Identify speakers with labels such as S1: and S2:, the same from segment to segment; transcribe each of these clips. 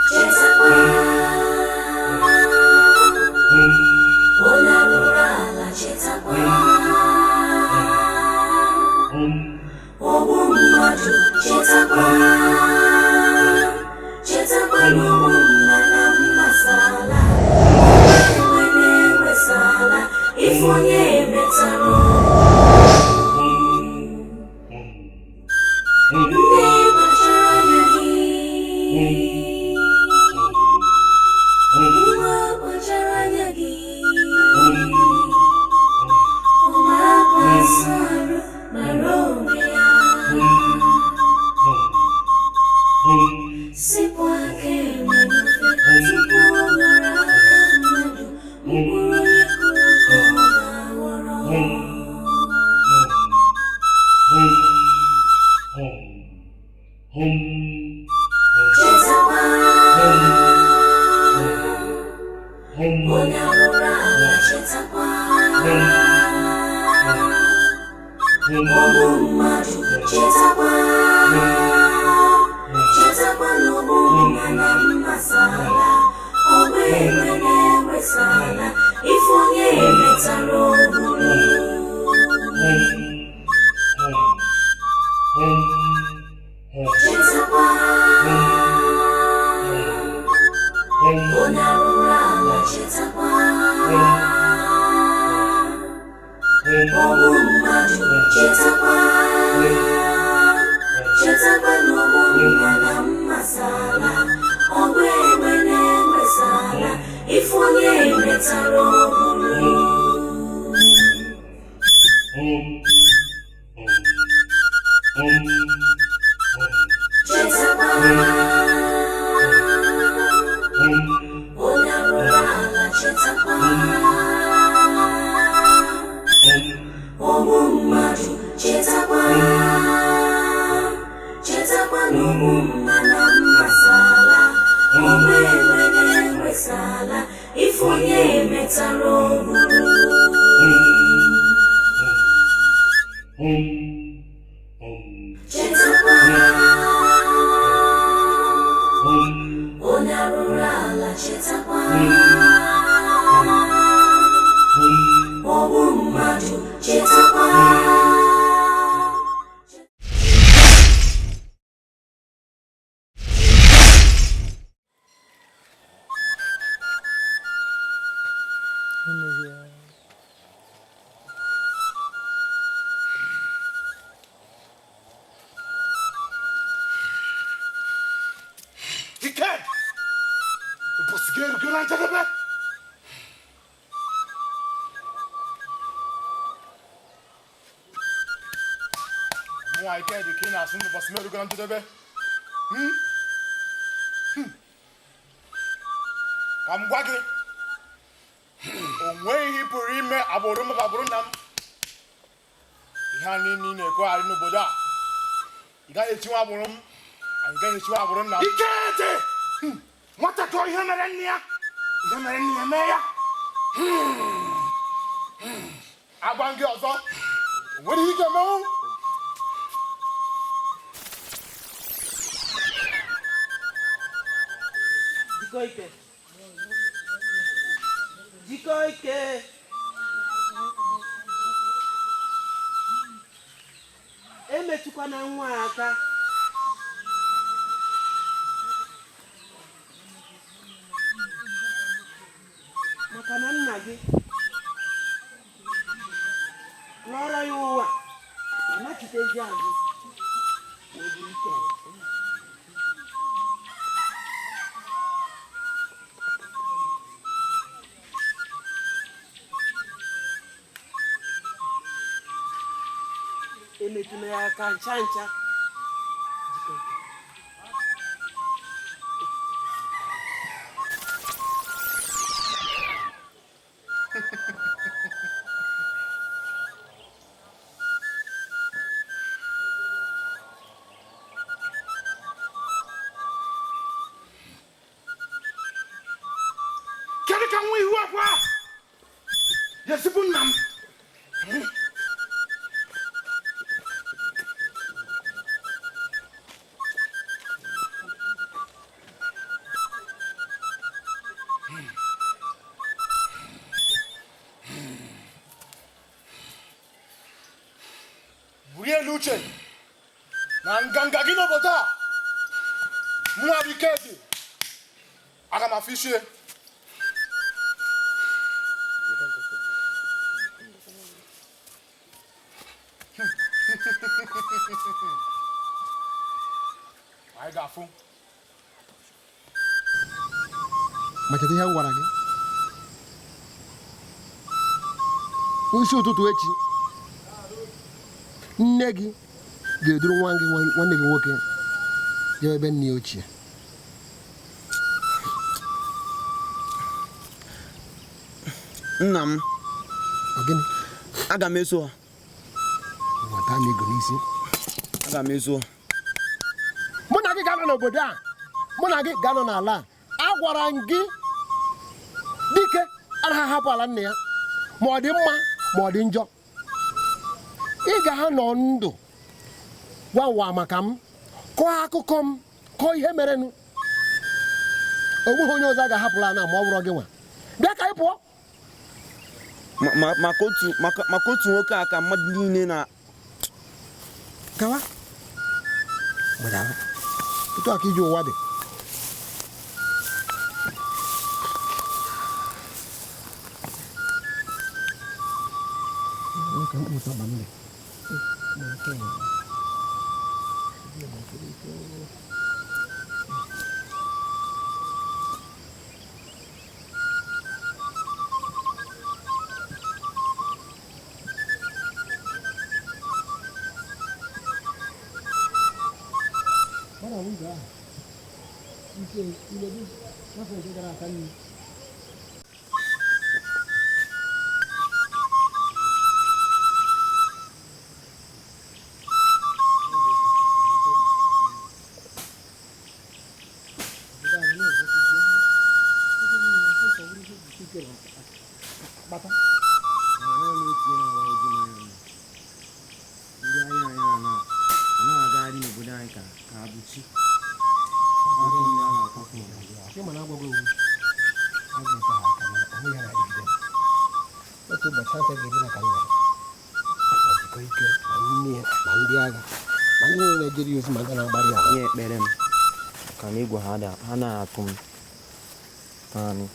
S1: Chetakwa onye arụrụ ala, chetakwa ogbu mmadụ, chetakwa, chetakwa n'ogbu mma na mmasala enwe na-enwesala ife onye emetara. Nne, kpachara anya gị. Nwa, kpachara anya gị. Ụmụaka arụ mara onwe ya, sipụ aka enwe n'ofe tupu ọ ghọrọ aka mmadụ. Mkpụrụ onye kụrụ ka ọ ga-aghọrọ. Chetakwa onye arụrụ ala, chetakwa ogbu mmadụ, chetakwa, chetakwa n'ogbu mma na mmasala ọgba enwe na-enwesala ife onye emetara oburu. Chetakwa onye arụrụ ala, chetakwa ogbu mmadụ, chetakwa, chetakwa n'ogbu mma na mmasala ọgba egbe na-enwesala ife onye emetara oburu. Chetakwa onye arụrụ ala, chetakwa ogbu mmadụ, chetakwa, chetakwa n'ogbu mma na mmasala ọgba egbe na-enwesala ife onye emetara oburu. Chetakwa onye arụrụ ala, chetakwa ogbu mmadụ, chetakwa.
S2: Ike! Ụbọchị ga-erugo na njedebe. Mụnwa ike dị ka ị na-asị na ụbọchị m erugo na njedebe. Hmm? Hmm. Ka m gwa gị, o nweghị ihe ị pụrụ ime agbụrụ m, agbụrụ nna m. Ihe a niile ị na-ekogharị n'obodo a, ị gaghị echinwe agbụrụ m, anyị gaghị echinwe agbụrụ nna m. Ike dị! Nwata chọọ ihe mere nne ya, ihe mere nne ya mee ya. Agwa m gị ọzọ, o nwere ihe ị ga-emenwu.
S3: Jikọ ike, jikọ ike. Emetụkwana nwa a aka. Maka na nna gị lọrọ ya ụwa, ọ nachitezi azụ ma ọ bụrụ ike. Emetụla ya aka ncha ncha. Jikọ ike.
S2: Kedu ka nwa ihu akwa Ya ezigbo nna m. Buru elu uche na nganga gị n'obodo a, mụnwa bụ Ikedi, aga m afụ isi ya. Anyị ga-afụ.
S4: Ma cheta ihe m gwara gị n'isi ụtụtụ echi, nne gị ga-eduru nwa gị nwanne gị nwoke jee ebe nne ya ochie.
S5: Nna m,
S4: Ọ gịnị?
S5: Aga m eso ha.
S4: Weta m ego n'isi.
S5: Aga m eso ha.
S4: Mụ na gị ga-anọ n'obodo a, mụ na gị ga-anọ n'ala a. Agwara m gị, dike anaghị ahapụ ala nna ya, ma ọ dị mma ma ọ dị njọ. Ị ga-anọ ndụ gwa ụwa maka m, kọọ akụkọ m, kọọ ihe merenụ. O nweghị onye ọzọ a ga-ahapụla na ma ọ bụrụ gị nwa. Bịa ka anyị pụọ.
S5: Maka otu nwoke a ka mmadụ niile na
S4: gawa. Gbadawa. Otu a ka ije ụwa dị.
S5: Nye ekpere m ka na egwu ha na-atụ m naanị.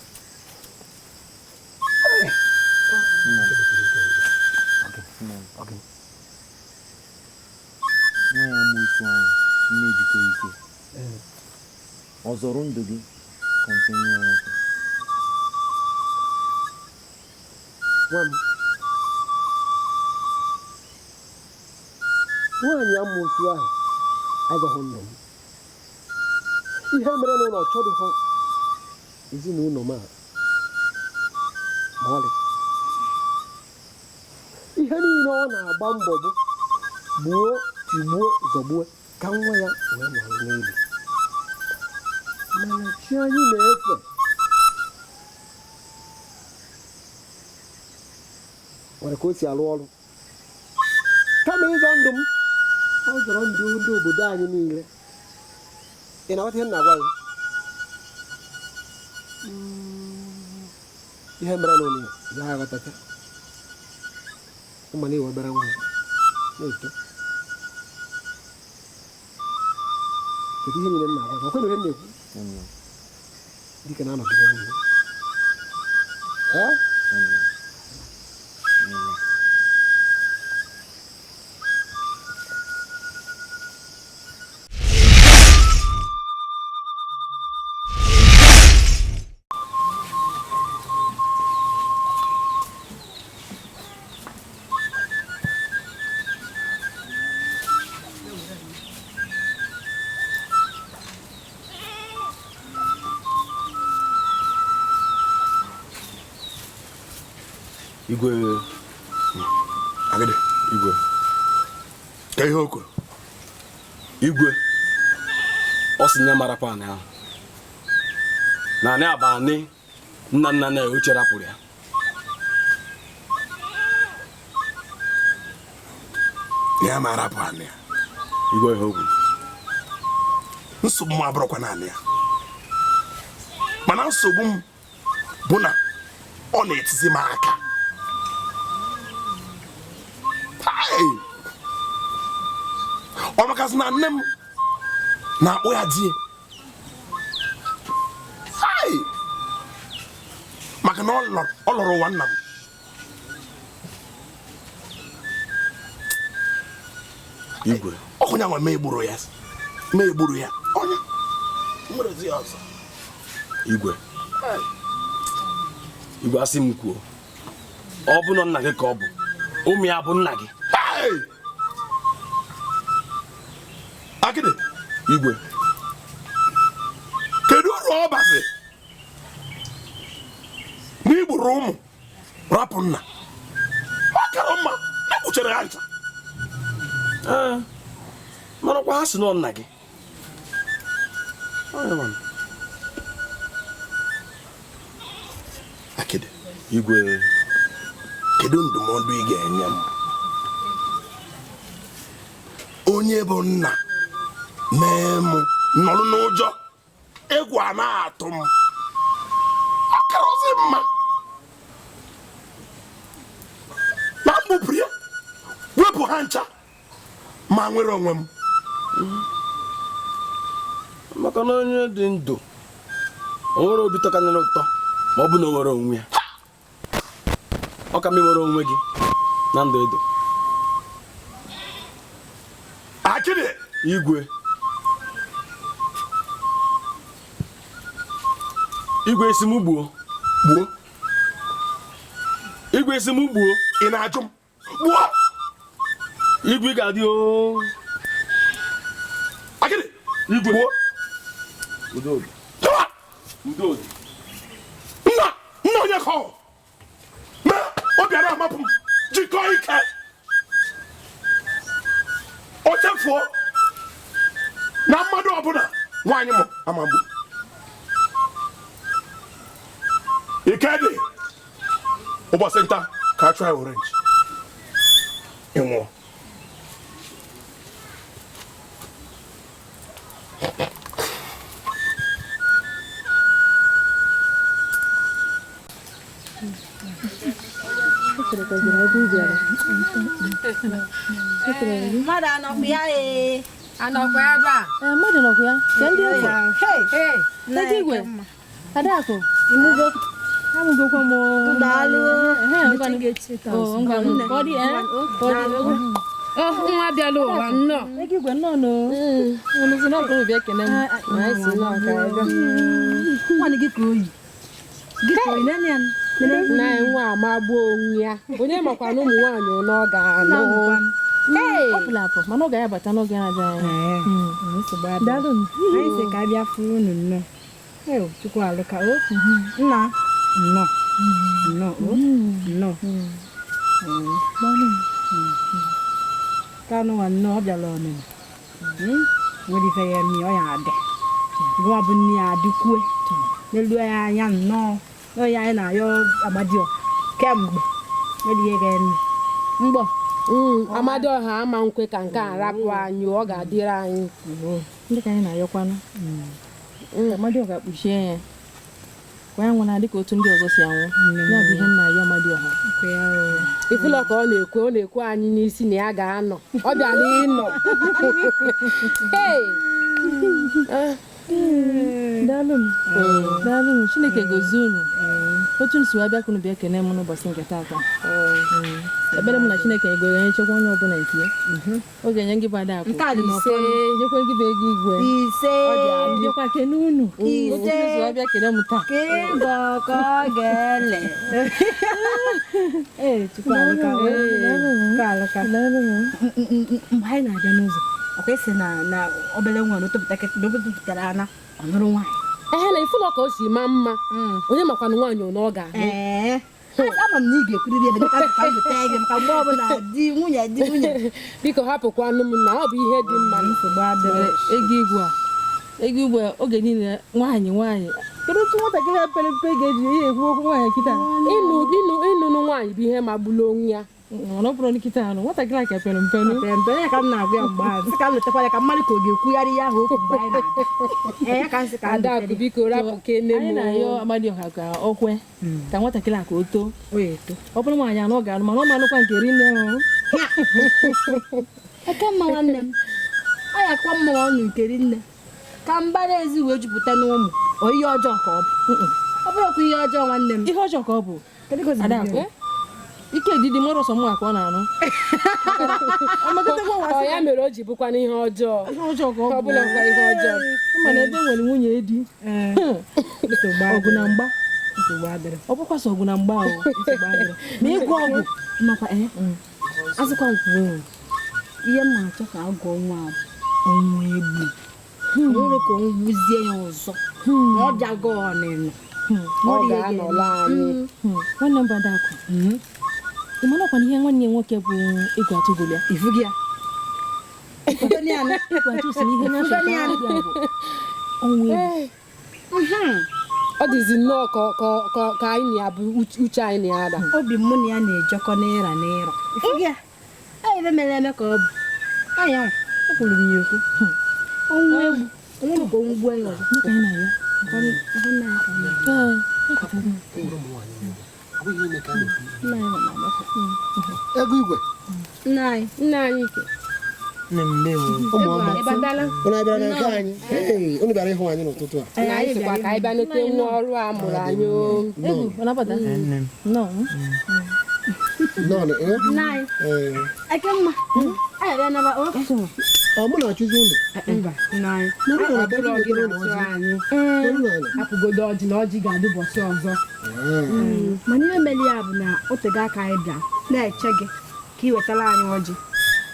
S5: Nwa ya amoosu ahụ na-ejikọ ike. Ọ zọrọ ndụ gị ka nke nwa ya nwoke?
S4: Nwa m, nwaanyị amoosu ahụ azọghị ndụ m. Ihe mere n'ụlọ chọdụghọ ezinụlọ m a ma ọlị. Ihe niile ọ na-agba mbọ bụ gbuo, tigbuo, zọgbuo ka nwa ya wee nọrọ n'elu. Mana chi anyị na-efe nwere ka o si arụ ọrụ. Kama ịzọ ndụ m, ọ zọrọ ndụ ndị obodo anyị niile. Ị na-aghọta ihe m na-agwa gị? Ihe mere n'ụlọ ya aghọtacha. Ịma na iwe obere nwa ya na-eto. Kedu ihe niile m na-agwa gị? Ọ kweghị ihe m na-ekwu? Dike na-anọgide n'ihu. Ee?
S2: Igwe agadi igwe ka ihe o kwuru igwe ọ sị na mara pan ahụ na anị abanị nna nna na ochie rapụrụ ya.
S6: Na ya ma arapụ anị ya.
S7: Igwe ihe okwu.
S6: Nsogbu m abụrụkwa naanị ya. Mana nsogbu m bụ na ọ na-etizi m aka. Ọ makasị na nne m na-akpọ ya di. Maka na ọ lọrọ ụwa nna m.
S7: Igwe.
S6: Ọkụ ya nwa mee gburu ya. Mee gburu ya. Onye nwere zi ọzọ.
S7: Igwe. Igwe asị m kwuo. Ọ bụ na nna gị ka ọ bụ. Ụmụ ya bụ nna gị.
S6: Akịdị.
S7: Igwe.
S6: Kedu uru ọ bazi? Na igburu ụmụ rapụ nna. Ọ kara mma na kpuchere ha ncha.
S7: Marakwa ha si nọ nna gị.
S6: Akịdị.
S7: Igwe.
S6: Kedu ndụmọdụ ị ga-enye m? Onye bụ nna mee mụ nọrọ n'ụjọ egwu a na-atụ m. Ọ karọzi mma na mgbupụrụ ya wepụ ha ncha ma nwere onwe m.
S7: Maka na onye dị ndụ o nwere obi tọkarịrị ụtọ ma ọ bụ na o nwere onwe ya. Ọ ka mma nwere onwe gị na ndụ edo.
S6: Akịdị.
S7: Igwe. Igwe esi m gbuo.
S6: Gbuo.
S7: Igwe esi m gbuo.
S6: Ị na-ajụ m? Gbuo.
S7: Igwe ga-adị o.
S6: Akịdị.
S7: Igwe.
S6: Gbuo.
S7: Udo. Udo.
S6: Nna, nna onye ka ọ. Mee obi ara amapụ m. Jikọọ ike. O chefuo na mmadụ ọbụla nwaanyị mụ amagbu. Ike dị ụbọchị nta ka a chụọ ya orenji. Ị nwụọ.
S8: Mmadụ anọkwa ya ee.
S9: Anọkwa ebe a.
S10: Mmadụ nọkwa ya. Ka ndị ụzọ. Ego igwe. Adakụ, ịmụgo. Amụgokwa m.
S8: Daalụ.
S9: Nwa abịala ụwa nnọọ.
S10: Ego igwe nnọọ nọ. Unu si n'ọkụ bịa ekene m.
S8: Nwanne gị ka oyi. Gị ka oyi nene ya.
S9: Nna anyị nwa amagbuo onwe ya. Onye makwa na ụmụ nwaanyị ole ọ ga-anụ.
S10: Ọ pụrụ apụ mana ọ ga-abata n'oge na-abịa anya. Daalụ.
S8: Anyị sị ka a bịa furu unu nnọọ. Ee, Chukwu alụka o. Nna nnọọ. Nnọọ o. Nnọọ. Kanụ nwa nnọọ ọ bịara ọnụnụ. Nwere ife ya emi ọ ya adị. Gụwa bụ nne ya adịkwue. N'elu ya anya nnọọ. N'oyi anyị na-ayọ Amadioha kemgbe. Nwere ihe ga-eme.
S9: Mgbọ. Amadioha ama nkwe ka nke a rapụ anyị, ọ ga-adịrị anyị.
S10: Ndị ka anyị na-ayọkwanụ. Amadioha kpuchie ya. Kwa ya nwụna dịka otu ndị ọzọ si anwụ. Ya bụ ihe nna ya Amadioha.
S9: Ifụlọ ka ọ na-ekwe anyị n'isi na ya ga-anọ. Ọ bịara ịnọ.
S10: Daalụ m. Daalụ m. Chineke gozie unu. Otu m si wee bịa ka unu bịa kene m n'ụbọchị nke taata. Ekpere m na Chineke ga-enye nchekwa onye ọbụla nke ya. Ọ ga-enye gị bụ Adakụ.
S8: Ise.
S10: Nyekwa gị bụ ego igwe.
S8: Ise.
S10: Ọ dị nyekwa kene unu.
S8: Ise.
S10: Otu m si wee bịa kene m taa.
S8: Ka ịgọ ka ọ ga-ele. Ee, Chukwu alụka. Chukwu alụka. Mgbe anyị na-abịa n'ụzọ, ọkwa isi na obere nwa n'otopụtara ana ọ nụrụ nwaanyị.
S9: Ehe na ifụlọ ka o si maa mma. Onye makwa na nwaanyị ole ọ ga-anụ.
S8: Ama m na ị ga-ekwurịrị ebe ka m zụta gị maka mgbe ọbụla di nwunye di nwunye.
S9: Biko hapụkwanụ m na ọ bụ ihe dị mma.
S8: Nsogbu adịrị.
S10: Ego igwe a. Ego igwe oge niile nwaanyị nwaanyị. Kedu otu nwatakịrị a pere mpe ga-eji ihe ekwu okwu nwaanyị kịta?
S9: Ịnụnụ nwaanyị bụ ihe magburu onwe ya.
S10: Mana ọ bụrụ nkịta anụ nwatakịrị a ka pere mpe nụ.
S8: Pere mpe ya ka m na-agwa ya mgbe ahụ sị ka m letakwa ya ka mmadụ ka ọ ga-ekwugharị ihe ahụ okwu mgbe anyị na-abịa. Ee, ya ka m sị ka m
S9: Adakụ,
S8: letere.
S9: biko rapụ kene m.
S10: Anyị na-ayọ Amadioha ka o kwe ka nwatakịrị a ka o too. Ọ bụrụ nwaanyị anọ ọ ga-alụ mana ọ ma alụkwa nke rinne o.
S8: Eke mma nwanne m ọ ya kwa mma ọnụ nke rinne ka mbara ezi wee jupụta n'ụmụ ọ ihe ọjọọ ka ọ bụ ọ bụrụkwa ihe ọjọọ nwanne m
S10: ihe ọjọọ ka ọ bụ Adakụ ike didi mmadụ ọsọ mụ ka ọ na-anụ.
S9: Ọ ya mere o ji bụkwa n'ihe ọjọọ.
S10: Ihe ọjọọ ka ọ bụ.
S9: Ọ bụla ihe ọjọọ.
S10: Mana ebe nwere nwunye di ọgụ na mgba ọ bụkwa sọ ọgụ na mgba o ma ịgwọ ọgwụ
S8: makwa azụkwa nkwuo ihe m na-achọ ka a gụọ nwa ọnwụ egbu nwere ka ọ gwuzie ya ọzọ ma ọ bịago ọnịnọ
S9: Ọ ga-anọla anyị.
S10: Nwanne m bụ Adakụ ị mana ọkwa na ihe nwanne ya nwoke bụ Egwu atụgolu ya
S8: ifugi ya
S10: Egwu atụ si na ihe na-achọ ka ọ bịa bụ ọnwụ egbu.
S9: Ọ dịzi nnọọ ka anyị na-abụ uche anyị na-ada.
S8: Obi mụ na ya na-ejekọ n'ịra n'ịra ifugi ya ebe mere eme ka ọ bụ anya ọ kwuru m ya okwu ọnwụ egbu onwere ka ọnwụ gbuo ya ọzọ.
S4: Ego igwe.
S8: Nna anyị.
S9: Nna anyị ike.
S5: Nne m ndewo.
S4: Ụmụ ọma. Unu abịara na nke anyị? Ee, unu bịara ịhụ anyị n'ụtụtụ a.
S9: Na anyị sịkwa ka anyị bịa nete nwa ọrụ a mụrụ anyị o.
S10: Egwu, ọ na-abata?
S5: Nne m.
S10: Nnọọ.
S4: Nnọọ, eh?
S8: Nna anyị.
S4: Ee.
S8: Ekemma. Anyị abịa naba o.
S4: Ọ mụ na-achụzi unu.
S8: Mba, nna anyị.
S4: Nọrọ n'ala
S9: Ọ
S4: ka
S9: bụrụ
S4: anyị
S9: gị
S4: wetara unu
S9: na-atụ
S4: ọjị.
S9: anyị.
S4: Nọrọ n'ala.
S9: Hapụgodo ọjị na ọjị ga-adị ụbọchị ọzọ.
S8: Mana ihe mere ya bụ na o tego aka anyị bịa na-eche gị ka ị wetara anyị ọjị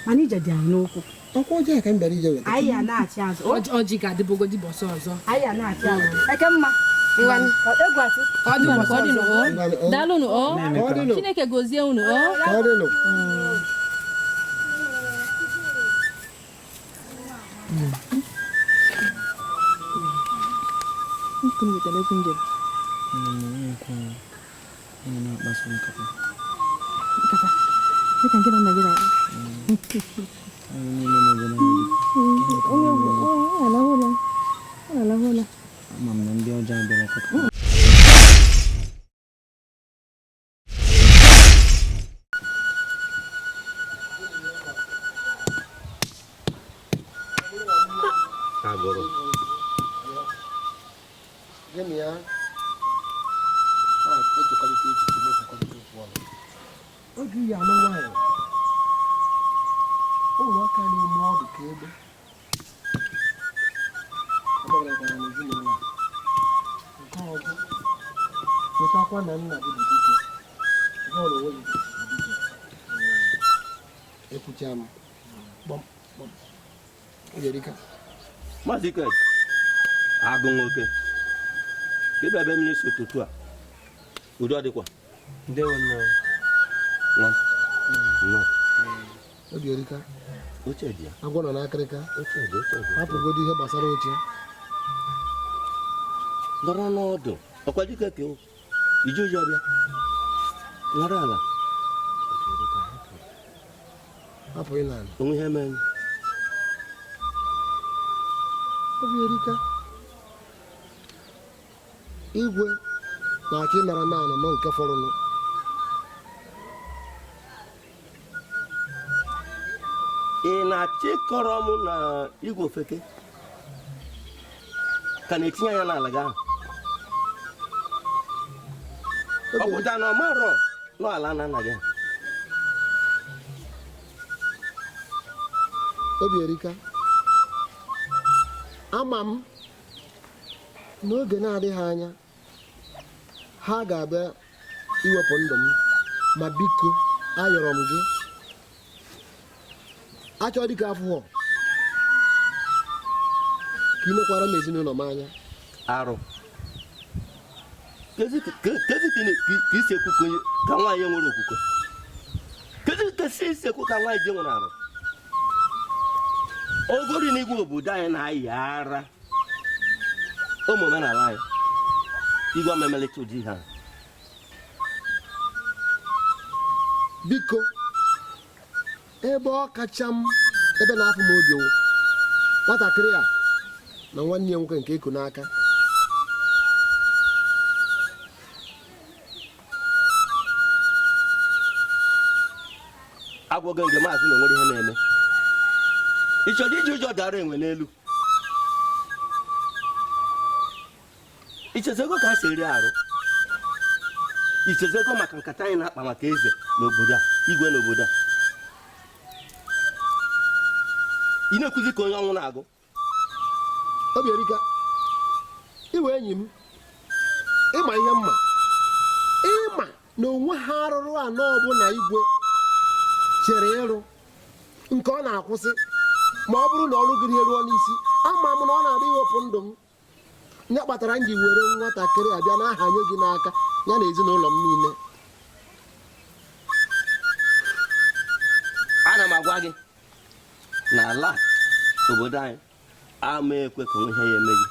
S8: mana ije dị anyị n'ụkwụ.
S4: Ọkwa ọjị a ka m bịara ije weta.
S8: Anyị ya na-achị azụ.
S9: Ọjị ga-adịbụgodi ụbọchị ọzọ.
S8: Anyị ya na-achị azụ. Ekemma.
S9: Ngwanụ.
S8: Egwu atụ.
S9: Ka ọ dị
S10: Ka ọ
S9: ụbọchị
S10: dị nụ,
S9: ọzọ.
S10: o.
S4: Ngwanụ, o.
S10: Daalụnụ o.
S4: Ka ọ dịnụ.
S10: Chineke gozie unu o.
S4: Ka ọ dịnụ.
S10: Nkunu wetara okwu njem.
S5: Nne m nkwu anyị na-akpaso nkata.
S10: Nkata. Dịka nke na nna gị na
S5: Anyị niile n'obodo anyị dị.
S10: Onye egwu, ọ alahụ ụla. Ọ alahụ ụla.
S5: Ama m na ndị ọjọọ abịala kọta.
S11: Agụrụ.
S4: Gịnị ya? Na-echekọrịta echiche na-ekwukọrịta okwu ọnụ. Oge iyi anụ nwaanyị, ụmụaka na-eme ọdụ ka egbe. Agbagarakwara n'ezinụlọ a. Nke ọzọ, chetakwa na nna gị bụ dike. Gị ọrụ onwe gị bụ dike. Ekwucha m. Kpọm kpọm. Oge erika.
S11: Maazị Iked, agụ nwoke ka ebe ebe m na-eso ụtụtụ a udo adịkwa.
S5: Ndewo nna.
S11: Nwa m. Nnọọ.
S4: Oge erika.
S11: Oche dị ya.
S4: Agwọ nọ n'akịrịka.
S11: Oche dị, oche dị.
S4: Hapụgodu ihe gbasara oche.
S11: Nọrọ n'ọdụ. Ọkwa dike ka o. Ije oji ọbịa. Nọrọ ala.
S4: Hapụ ịla ala.
S11: Onwe ihe mere.
S4: Obi erika. Igwe na-achọ ịnara naanị nọ nke fọrọnụ.
S11: Ị na-achịkọrọ m na igwe ofeke ka na-etinye anya n'ala gị ahụ. Ọ pụta na ọ marọ n'ala na nna gị.
S4: Obi erika. Ama m n'oge na-adịghị anya ha ga-abịa iwepụ ndụ m ma biko ayọrọ m gị achọ dịka afụghọ ka ị nekwara m ezinụlọ m anya.
S11: Arụ. Kezi ka isi ekwu ka nwaanyị nwere okwukwe. Kezi ka isi ekwu ka nwaanyị dị nwere arụ. Ogori n'igwe obodo anyị na-ayị ara ụmụ omenala anyị igwe omemelite ụdị ha.
S4: Biko Ebe ọ kacha m ebe na-afụ m obi wụ nwatakịrị a na nwanne ya nwoke nke eku n'aka.
S11: Agwọgo nke maazị na onwere ihe na-eme. Ị chọrọ iji ụjọ dara enwe n'elu? Ichezego ka ha si eri arụ? Ichezego maka nkata anyị na-akpa maka eze n'obodo a, igwe n'obodo a? Ị na-ekwuzi ka onye ọnwụ na-agụ.
S4: Obi erika, iwe enyi m, ịma ihe mma, ịma na onwe ha arụrụ anọ ọbụla igwe chere ịrụ nke ọ na-akwụsị ma ọ bụrụ na ọrụ gị ruo n'isi. Ama m na ọ na-abịa iwepụ ndụ m, ya kpatara m ji were nwatakịrị abịa na-ahanye gị n'aka ya na ezinụlọ m niile.
S11: Ana m agwa gị na ala obodo anyị ama ekwe ka onwe ihe ya eme gị.